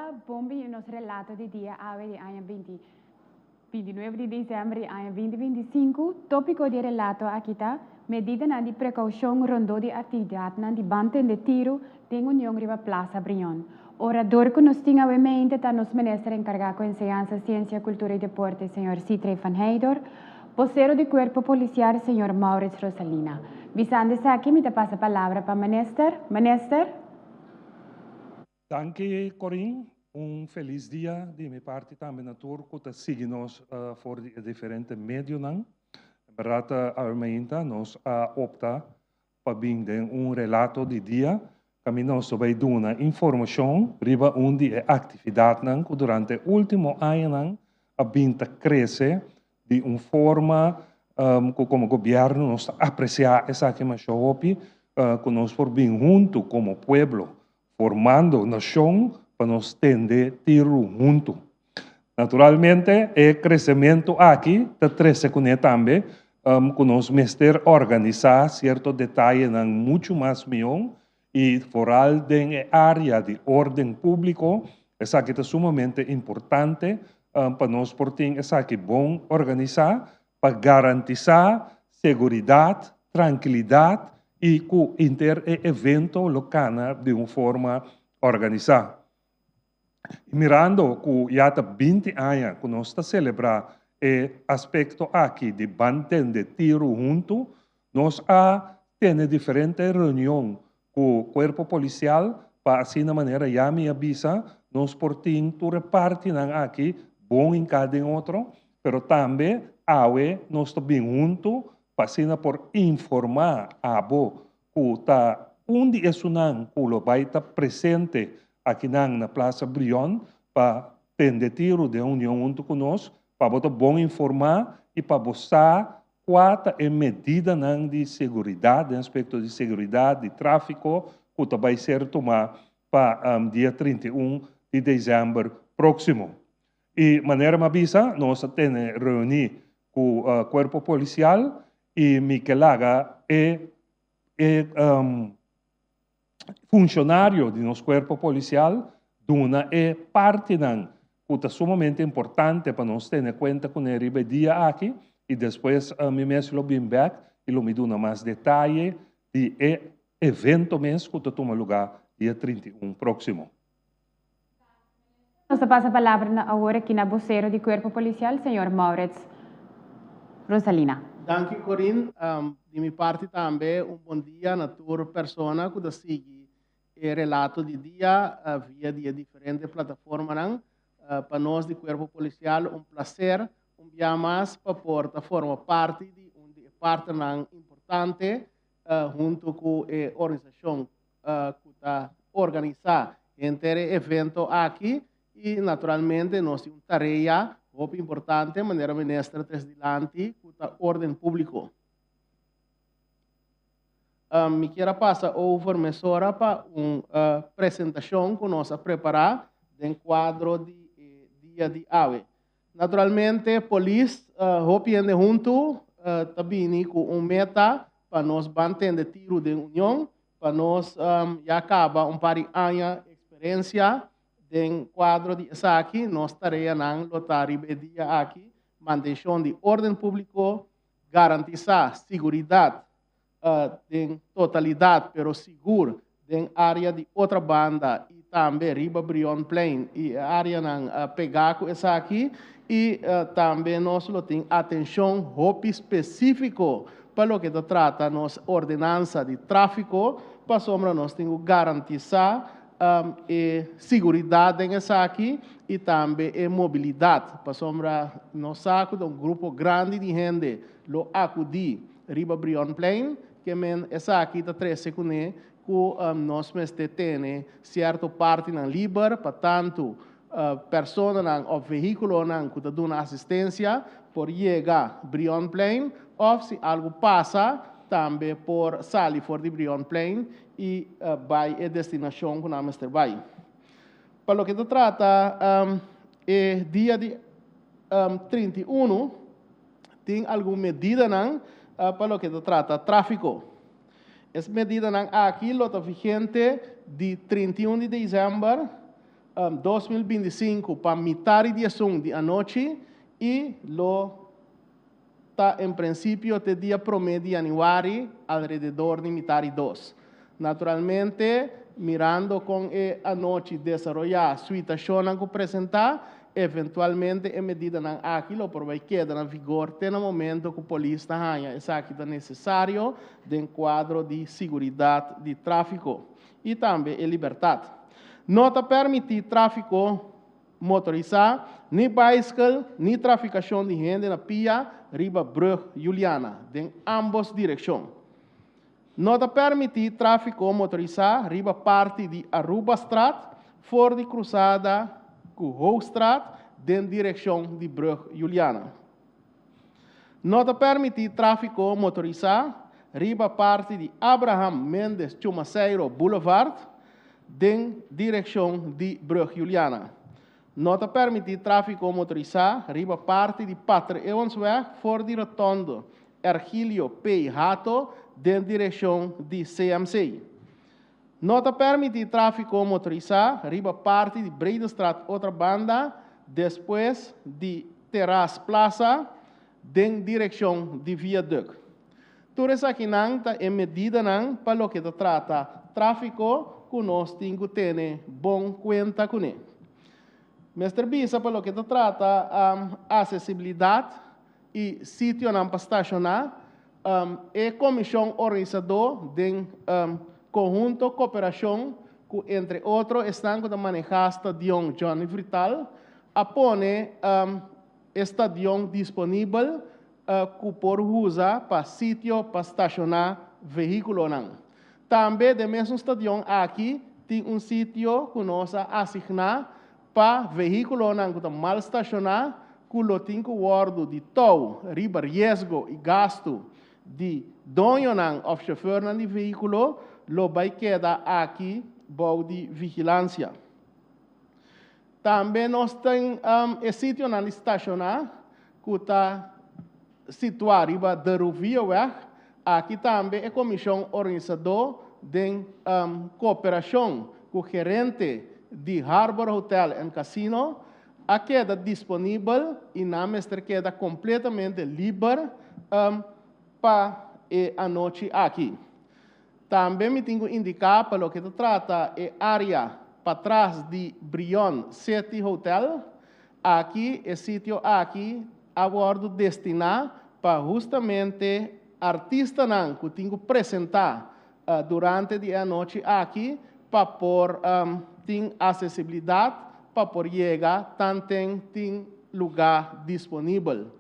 Dia, bon bini nos relato di dia awe di aña 20, 29 di desèmber di aña 2025. Tópiko di relato aki ta medidanan di prekoushon rondó di aktividatnan di Ban Tende Tiru den Union riba Plaza Brion. Orador ku nos tin awe mente ta nos minister enkargá ku Enseñansa, Siensia, Kultura i Deporte, señor Sithree van Heydoorn, bosero di Kuerpo Polisial, señor Maurits Rosalina. Bisando esaki, mi ta pasa palabra pa minister. Minister? Danki, Corinne. Un felis dia di mi parti tambe na tur ku ta sigui nos for di diferente medionan. En berdat, awe nos a opta pa bin den un relato di dia kaminda nos bai duna informashon riba un di e aktividatnan ku durante último añanan a bin ta krese di un forma ku komo gobièrnu nos ta apresiá esaki masha hopi, ku nos por bin huntu komo pueblo formando nashon pa nos tende tiru huntu. Naturalmente, e kresementu aki ta trese kuné tambe ku nos mester organisá sierto detayenan muchu mas mihó i foral den e área di órden públiko. Esaki ta sumamente importante pa nos por tin esaki bon organisá pa garantisá seguridat, trankilidat i ku henter e evento lo kana di un forma organisá. Mirando ku ya ta 20 aña ku nos ta selebrá e aspekto aki di Ban Tende Tiru huntu, nos a tene diferente reunion ku kuerpo polisial pa asina manera ya mi a bisa, nos por tin tur e partinan aki bon hinká den otro, pero tambe awe nos ta bin huntu pa asina por informá abo ku ta un di esunnan ku lo bai ta presente akinan na Plaza Brion pa tende tiru den Union huntu ku nos, pa bo ta bon informá i pa bo sa kua ta e medidanan di seguridat, den aspekto di seguridat, di tráfiko, ku ta bai ser tumá pa dia 31 di desèmber próksimo. I manera mi a bisa, nos a tene reuní ku kuerpo polisial i mi ke laga e funshonario di nos kuerpo polisial duna e partinan ku ta sumamente importante pa nos tene kuenta kuné riba e dia aki i despues mi mes lo bin bèk i lo mi duna mas detaye di e evento mes ku ta tuma lugá dia 31 próksimo. Nos ta pasa palabra na awor aki na bosero di Kuerpo Polisial, señor Maurits Rosalina. Danki, Corinne. Di mi parti tambe un bon dia na tur persona ku ta sigui e relato di dia via di diferente plataformanan. Pa nos di Kuerpo Polisial un plaser un bia mas pa por ta forma parti di un di e partnernan importante huntu ku e organisashon ku ta organisá henter e evento aki i naturalmente nos tin un tarea hopi importante manera minister tres dilanti ku ta órden públiko. Mi kier a pasa over mesora pa un presentashon ku nos a prepará den kuadro di e dia di awe. Naturalmente polis, hopi hende huntu ta bini ku un meta pa nos ban tende tiru den Union, pa nos ya kaba un par di aña eksperensia den kuadro di esaki. Nos tareanan lo ta riba e dia aki: mantenshon di órden públiko, garantisá seguridat den totalidat, pero sigur den área di Otrabanda i tambe riba Brionplein i e áreanan pegá ku esaki, i tambe nos lo tin atenshon hopi spesífiko pa loke ta trata nos ordenansa di tráfiko, pasobra nos tin ku garantisá e seguridat den esaki i tambe e mobilidat, pasobra nos sa ku un grupo grandi di hende lo akudí riba Brionplein, ke men esaki ta trese kuné ku nos mester tene sierto partinan liber pa tantu personanan òf vehíkulonan ku ta duna asistensia por yega Brionplein òf, si algu pasa, tambe por sali for di Brionplein i bai e destinashon ku nan mester bai. Pa loke ta trata e dia di 31, tin algun medidanan pa loke ta trata tráfiko. E medidanan aki lo ta vigente di 31 di desèmber. 2025 pa mitar di 11 di anochi i lo ta en prinsipio te dia 1 di yanüari alrededor di mitar di 2. Naturalmente, mirando kon e anochi desaroyá, situashonnan ku presentá, eventualmente e medidanan aki lo por bai keda na vigor te na momento ku polis ta haña esaki ta nesesario den kuadro di siguridat di tráfiko i tambe e libertat. No ta permití tráfiko motorisá, ni baiskel, ni trafikashon di hende na pia riba Brug Juliana den ámbos direkshon. No ta permití tráfiko motorisá riba parti di Arubastraat for di krusada ku Hoogstraat den direkshon di Brug Juliana. No ta permití tráfiko motorisá riba parti di Abraham Mendes Chumaceiro Boulevard den direkshon di Brug Juliana. No ta permití tráfiko motorisá riba parti di Pater Eeuwensweg for di rotondo Ergilio P. Hato den direkshon di CMC. No ta permití tráfiko motorisá riba parti di Breedestraat Otrabanda despues di Terras Plaza den direkshon di Viaduct. Tur esakinan ta e medidanan pa loke ta trata tráfiko ku nos tin ku tene bon kuenta kuné. Mester bisa pa loke ta trata asesibilidat i sitionan pa stashoná, e komishon organisadó den konhunto koperashon ku entre otro esnan ku ta manehá Stadion Johnny Vrital a pone e stadion disponibel ku por usa pa sitio pa stashoná vehíkulonan. Tambe den mesun stadion aki tin un sitio ku nos a asigná pa vehíkulonan ku ta mal stashoná ku lo tin ku wòrdu di tou riba riesgo i gastu di doñonan òf shofèrnan di vehíkulo lo bai keda aki bou di vigilansia. Tambe nos tin e sitionan di stashoná ku ta situá riba De Rouvieweg. Aki tambe e komishon organisadó den kooperashon ku gerente di Harbor Hotel and Casino a keda disponibel i nan mester keda kompletamente liber pa e anochi aki. Tambe mi tin ku indiká pa loke ta trata e área patras di Brion City Hotel, aki e sitio aki a wòrdu destiná pa hustamente artistanan ku tin ku presentá durante di e anochi aki pa por tin asesibilidat pa por yega tanten tin lugá disponibel.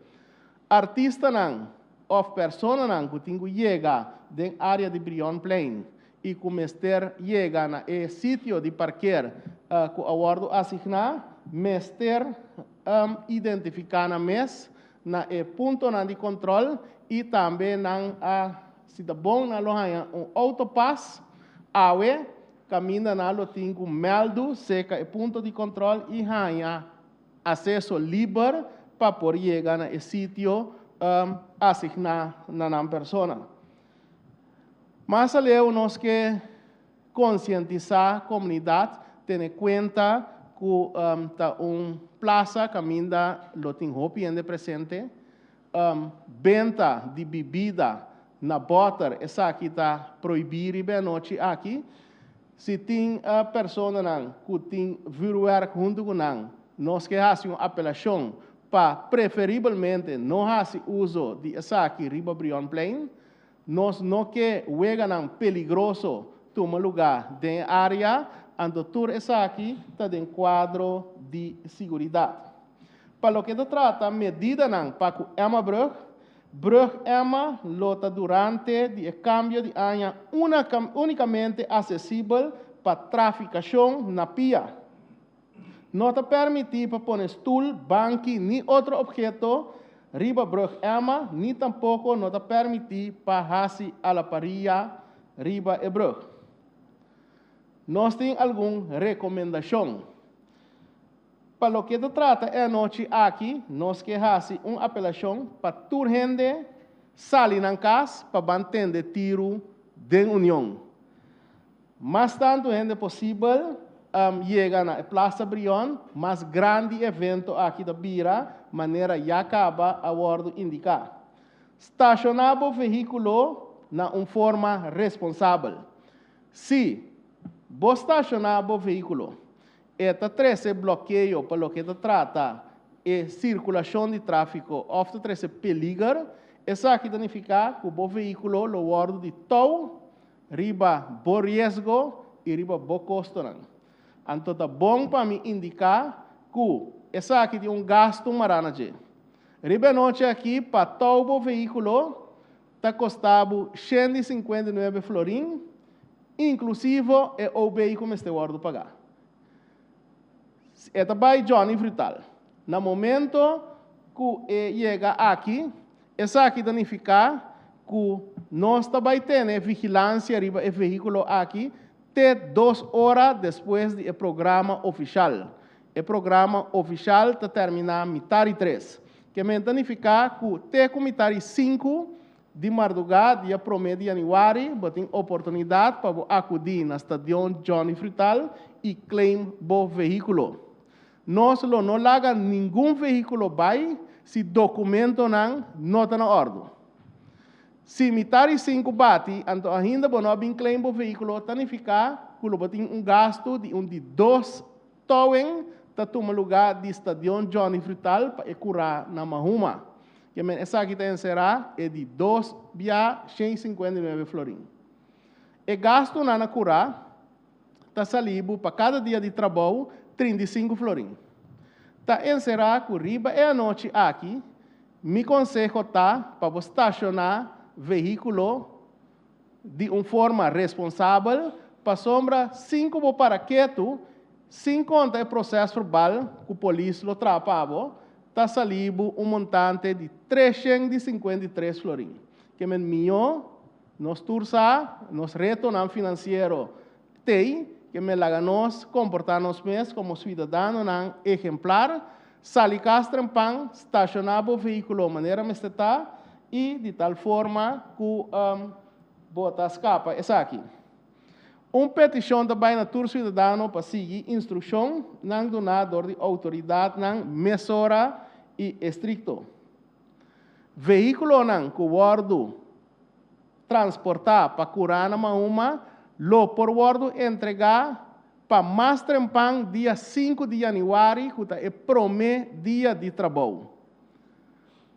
Artistanan òf personanan ku tin ku yega den área di Brionplein i ku mester yega na e sitio di parker ku a wòrdu asigná, mester identifiká nan mes na e puntonan di kontròl i tambe nan a si ta bon nan lo haña un outopas awe kaminda nan lo tin ku mèldu serka e punto di kontròl i haña Aseso liber pa por yega na e sitio asigná na nan persona. Mas aleu nos ke konsientisá komunidat tene kuenta ku ta un plasa kaminda lo tin hopi hende presente. Benta di bibida na bòter esaki ta prohibí riba e anochi aki. Si tin personanan ku tin vürwèrk huntu ku nan, nos ke hasi un apelashon pa preferibelmente no hasi uso di esaki riba Brionplein. Nos no ke weganan peligroso tuma lugá den e área, anto tur esaki ta den kuadro di siguridat. Pa loke ta trata medidanan pa ku Emmabrug, Brug Emma lo ta durante di e kambio di aña únikamente asesibel pa trafikashon na pia. No ta permití pa pone stul, banki ni otro opheto riba Brug Emma ni tampoko no ta permití pa hasi alaparia riba e brug. Nos tin algun rekomendashon. Pa loke ta trata e anochi aki, nos ke hasi un apelashon pa tur hende sali nan kas pa ban tende tiru den union. Mas tantu hende posibel. yega na e Plaza Brion, mas grandi evento aki ta bira, manera ya kaba a wòrdu indiká. Stashoná bo vehíkulo na un forma responsabel. Si bo stashoná bo vehíkulo, e ta trese blokeo pa loke ta trata e sirkulashon di tráfiko òf ta trese peliger, esaki ta nifiká ku bo vehíkulo lo wòrdu di tou riba bo riesgo i riba bo kostonan. Anto ta bon pa mi indiká ku esaki tin un gastu mará na dje. Riba e nochi aki pa tou bo vehíkulo ta kosta bo 159 florin, inklusivo e OB ku mester wòrdu pagá. E ta bai Johnny Frutal. Na momento ku e yega aki, esaki ta nifiká ku nos ta bai tene vigilansia riba e vehíkulo aki te 2 ora despues di e programa ofishal. E programa ofishal ta terminá mitar i tres. Ke men ta nifiká ku te ku mitar i sinku di mardugá dia promé di yanüari bo tin oportunidat pa bo akudí na Stadion Johnny Frutal i claim bo vehíkulo. Nos lo no laga ningun vehíkulo bai si dokumentonan no ta na òrdu. Si mitar i sinku bati anto ainda bo no a bin claim bo vehíkulo ta nifiká ku lo bo tin un gastu di un di dos towing ta tuma lugá di Stadion Johnny Frutal pa e kurá na Mahuma. Ke men esaki ta enserá e di dos bia 159 florin. E gastunan na kurá ta sali bo pa kada dia di trabou 35 florin. Ta enserá ku riba e anochi aki mi konseho ta pa bo stashoná vehíkulo di un forma responsabel pasobra sin ku bo para ketu, sin konta e proses verbal ku polis lo traha pa bo, ta sali bo un montante di 353 florin. Ke men mihó nos tur sa, nos retonan finansiero t'ei, ke men laga nos komportá nos mes komo siudadanonan ehemplar, sali kas trempan, stashoná bo vehíkulo manera mester ta i di tal forma ku bo ta skapa esaki. Un petishon ta bai na tur siudadano pa sigui instrukshonnan duná dor di outoridatnan mesora i estrikto. Vehíkulonan ku wòrdu transportá pa kurá na Mahuma lo por wòrdu entregá pa mas trempan dia 5 di yanüari ku ta e promé dia di trabou.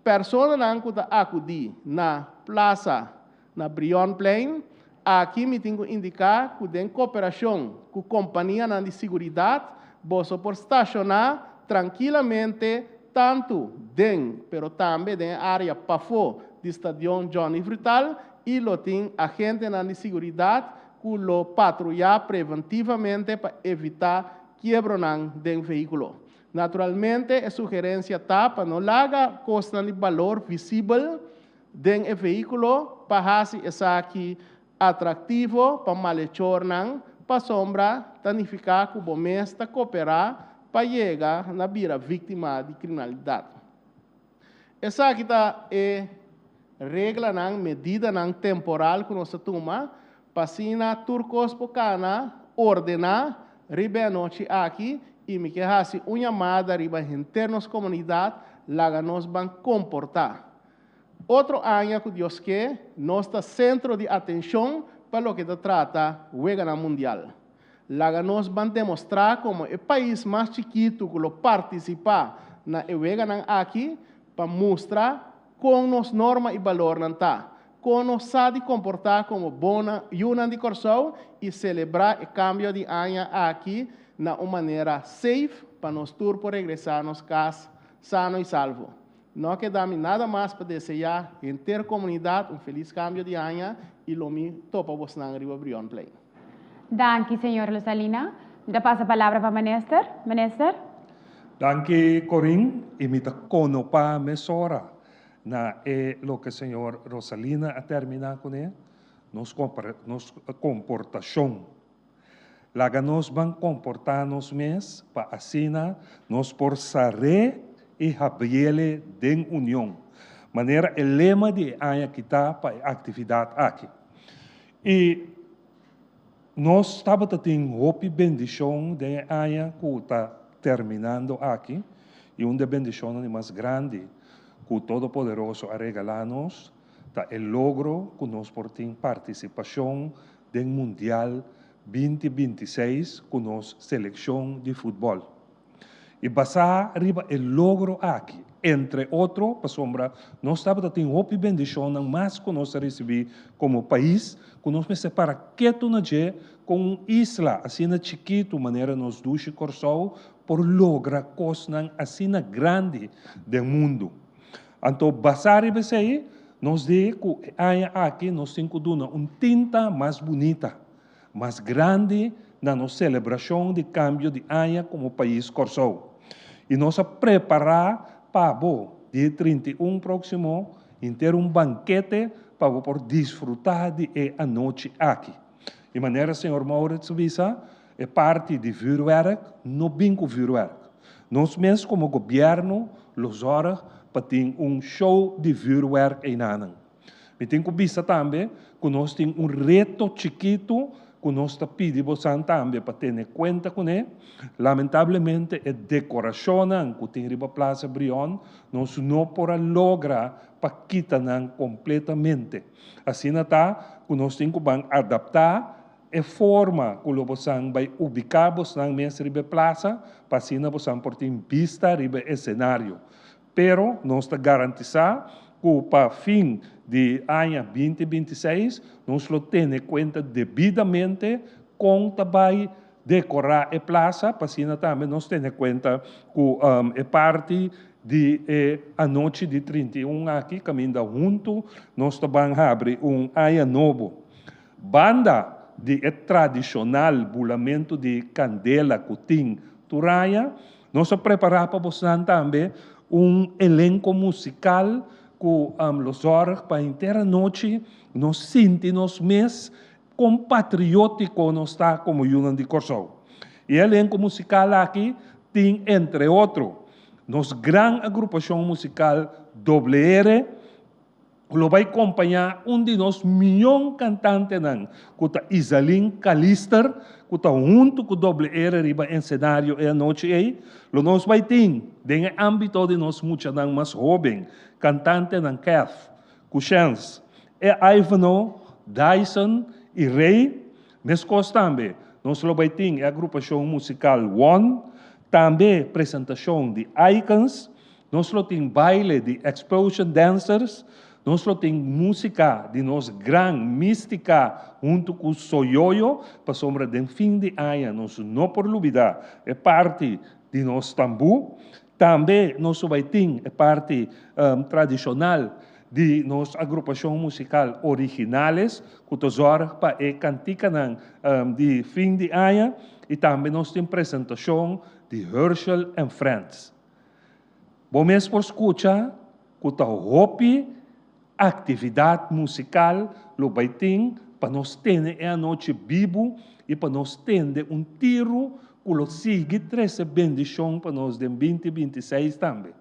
Personanan ku ta akudí na Plaza na Brionplein, aki mi tin ku indiká ku den koperashon ku kompanianan di siguridat boso por stashoná trankilamente tantu den pero tambe den e área pafó di Stadion Johnny Frutal i lo tin agentenan di siguridat ku lo patruyá preventivamente pa evitá kiebronan den vehíkulo. Naturalmente e sugerensia ta pa no laga kosnan di balor visibel den e vehíkulo pa hasi esaki atraktivo pa malechornan pasobra ta nifiká ku bo mes ta koperá pa yega na bira víktima di kriminalidat. Esaki ta e reglanan, medidanan temporal ku nos ta tuma pa asina tur kos por kana ordená riba e anochi aki i mi ke hasi un yamada riba henter nos komunidat laga nos ban komportá. Otro aña ku Dios ke, nos ta sentro di atenshon pa loke ta trata Weganan Mundial. Laga nos ban demostrá komo e pais mas chikitu ku lo partisipá na e weganan aki pa mustra kon nos norma i balornan ta, kon nos sa di komportá komo bon yunan di Kòrsou i selebrá e kambio di aña aki na un manera safe pa nos tur por regresá nos kas sano i salvo. No a keda mi nada mas pa deseá henter komunidat un felis kambio di aña i lo mi topa bosnan riba Brionplein. Danki, señor Rosalina. Mi ta pasa palabra pa minister. Minister. Danki, Corin, i mi ta konopá mesora na e loke señor Rosalina a terminá kuné, nos nos komportashon. Laga nos ban komportá nos mes pa asina nos por sar'é i habriele den union, manera e lema di e aña aki ta pa e aktividat aki. I. Nos tabata tin hopi bendishon den e aña ku ta terminando aki, i un di e bendishonnan di mas grandi ku Todopoderoso a regalá nos ta e logro ku nos por tin partisipashon den Mundial 2026 ku nos selekshon di futbòl. I basá riba e logro aki, entre otro, pasobra nos tabata tin hopi bendishonnan mas ku nos a risibí komo pais, ku nos mester para ketu na dje kon un isla asina chikitu manera nos dushi Kòrsou por logra kosnan asina grandi den mundu. Anto basá riba esei, nos di ku e aña aki nos tin ku duna un tinta mas bunita mas grandi na nos selebrashon di kambio di aña komo pais Kòrsou. I nos a prepará pa bo dia 31 próksimo henter un bankete pa bo por disfrutá di e anochi aki. I manera señor Maurits a bisa, e parti di vürwèrk no bin ku vürwèrk. Nos mes komo gobièrnu lo zòrg pa tin un show di vürwèrk einanan. Mi tin ku bisa tambe ku nos tin un reto chikitu ku nos ta pidi bosan tambe pa tene kuenta kuné. Lamentablemente e dekorashonnan ku tin riba Plaza Brion nos no por a logra pa kita nan kompletamente. Asina ta ku nos tin ku ban adaptá e forma ku lo bosan bai ubiká bosnan mes riba e plaza pa asina bosan por tin bista riba e esenario. Pero nos ta garantisá ku pa fin di aña 2026 nos lo tene kuenta debidamente kon ta bai dekorá e plasa, pa asina tambe nos tene kuenta ku e parti di e anochi di 31 aki kaminda huntu nos ta ban habri un aña nobo. Banda di e tradishonal bulamentu di kandela ku tin tur aña, nos a prepará pa bosnan tambe un elenko musikal ku lo zòrg pa henter anochi nos sinti nos mes kon patriótiko nos ta komo yunan di Kòrsou. E elenko musikal aki tin entre otro nos gran agrupashon musikal Doble R, ku lo bai kompañá un di nos mion kantantenan ku ta Izaline Calister ku ta huntu ku Doble R riba ensenario e anochi ei. Lo nos bai tin den e ámbito di nos muchanan mas hóben kantantenan Kath, Kushens, e Ivano, Dyson i Ray. Meskos tambe nos lo bai tin e agrupashon musikal One, tambe presentashon di Icons. Nos lo tin baile di Explosion Dancers, nos lo tin músika di nos gran Místika huntu ku Soyoyo, pasobra den fin di aña nos no por lubidá e parti di nos tambú. Tambe nos lo bai tin e parti tradishonal di nos agrupashon musikal Originales ku ta zòrg pa e kantikanan di fin di aña i tambe nos tin presentashon di Herschel and Friends. Bo mes por skucha ku ta hopi aktividat musikal lo bai tin pa nos tene e anochi bibu i pa nos tende un tiru ku lo sigui trese bendishon pa nos den 2026 tambe.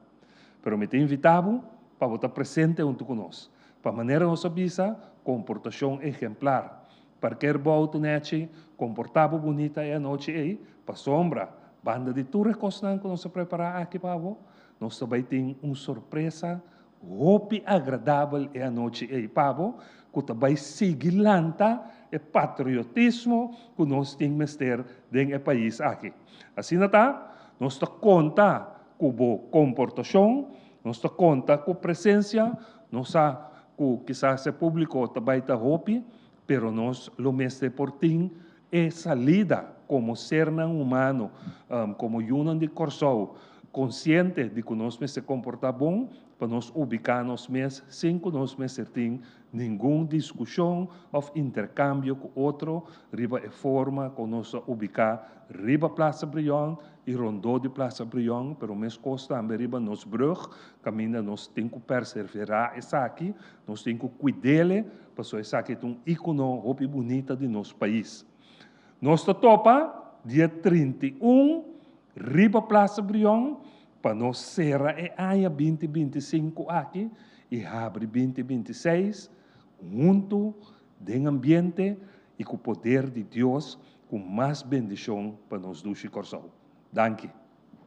Pero mi ta invitá bo pa bo ta presente huntu ku nos. Pa manera nos a bisa, komportashon ehemplar. Parker bo outo nechi, komportá bo bunita e anochi ei, pasobra banda di tur e kosnan ku nos a prepará aki pa bo, nos ta bai tin un sorpresa hopi agradabel e anochi ei pa bo, ku ta bai sigui lanta e patriotismo ku nos tin mester den e pais aki. Asina ta, nos ta konta ku bo komportashon, nos ta konta ku presensia, nos sa ku kisas e públiko ta bai ta hopi, pero nos lo mester por tin e salida komo sernan humano, komo yunan di Kòrsou, konsiente di ku nos mester komportá bon pa nos ubiká nos mes sin ku nos mester tin ningun diskushon òf interkambio ku otro riba e forma kon nos ta ubiká riba Plaza Brion i rondó di Plaza Brion, pero meskos tambe riba nos brùg kaminda nos tin ku perseverá esaki. Nos tin ku kuid'ele pasobra esaki ta un íkono hopi bunita di nos pais. Nos ta topa dia 31 riba Plaza Brion pa nos sera e aña 2025 aki i habri 2026 huntu den ambiente. i ku poder di Dios ku mas bendishon pa nos dushi Kòrsou. Danki.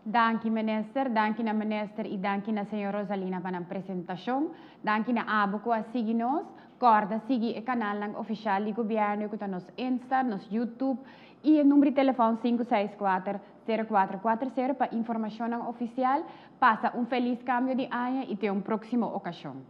Danki minister, danki na minister i danki na señor Rosalina pa nan presentashon. Danki na abo ku a sigui nos. Kòrda sigui e kanalnan ofisial di gobièrnu ku ta nos Insta, nos YouTube i e number di telefòn 564 0440 pa informashonnan ofisial. Pasa un felis kambio di aña i te un próksimo okashon.